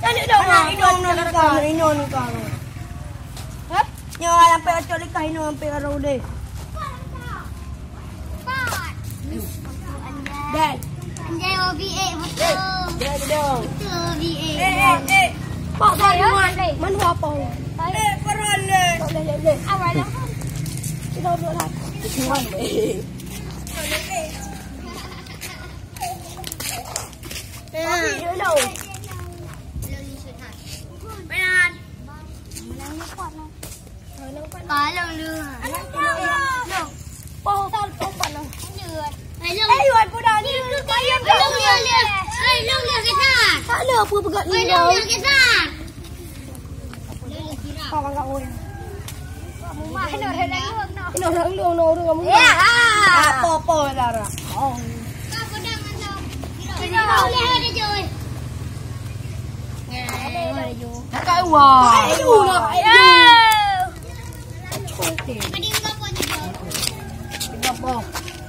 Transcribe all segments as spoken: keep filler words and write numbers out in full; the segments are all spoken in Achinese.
Aneuk dong, aneuk dong, aneuk dong, aneuk dong. Hah? Nyoe sampai acok likah inoe sampai arah udeh. Dek. Anjay, O B A, betul. Dek, dek. Betul, O B A. Eh, eh, eh. Pak, saya, Pak, eh. Mana apa? Eh, peran deh. Tak boleh, boleh, boleh. Awal lah. Kita duduk lah. Cuman, eh. Kopi dulu. Mainan. Kalau lu. Kalau lu. Poh, sal, poh, poh, lu. Ayo. Eh, Wan, kuda ni. Ayo, ayo, ayo. Ayo, ayo, kita. Tak ada apa pegat ni. Ayo, ayo, kita. Kau bangga, oi. Kena orang lu, no, orang kamu. Ya. Ah, apa, apa, Zara? Oh. Kau pedang macam. Kena boleh ada, Joy. Ada, ada, Joy. Nak kat luar. Ayo, nak. Ya. Okey. Ada apa, Joy? Ada apa?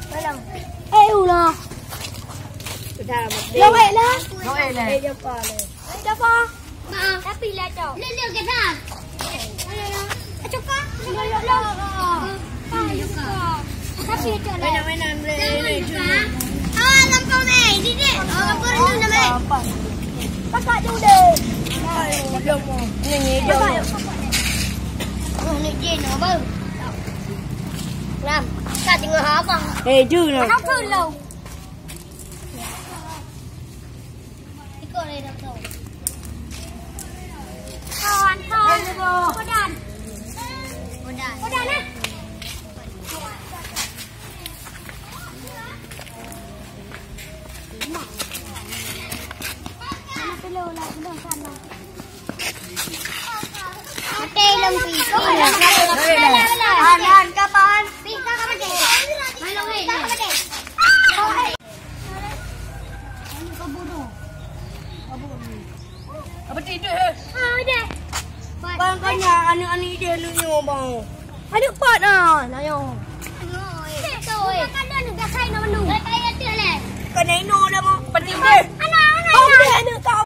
Tolong. Eh, ulah. Sudah, Mak. Lawek lah. Lawek lah. Eh, japa lah. Eh, japa. Maaf. Tapi lah, Cok. Leleh ke dah? Ayo, ayo. Eh, Cok, Kak. Ayo, ayo. Ayo, Cok. Tapi, Cok, lah. Mainan-mainan boleh. Jangan lupa. Ah, lampu meh. Didik. Oh, lampu dulu dah meh. Kakak tu deh. Ayo, udah mau. Ni, ni, dia. Kakak, Cok. Oh, ni dia, no, bang. Lam. Kakak tengok abang. Eh, dia, no. Anak tu, lo. Ikut dari doktor. Kawan, kawan. Kodan. Kodan. Kodan, eh. Sana dulu lah, dulu sana. Mati lom pi. Anan kapan? Pi ka mati. Malu weh. Apa tidur? Ah, dah. Bang kanya anak-anak dia lu nyoba. Anak pat nah, nayo. Anak pat. Kena ino dah mau. Apa tidur?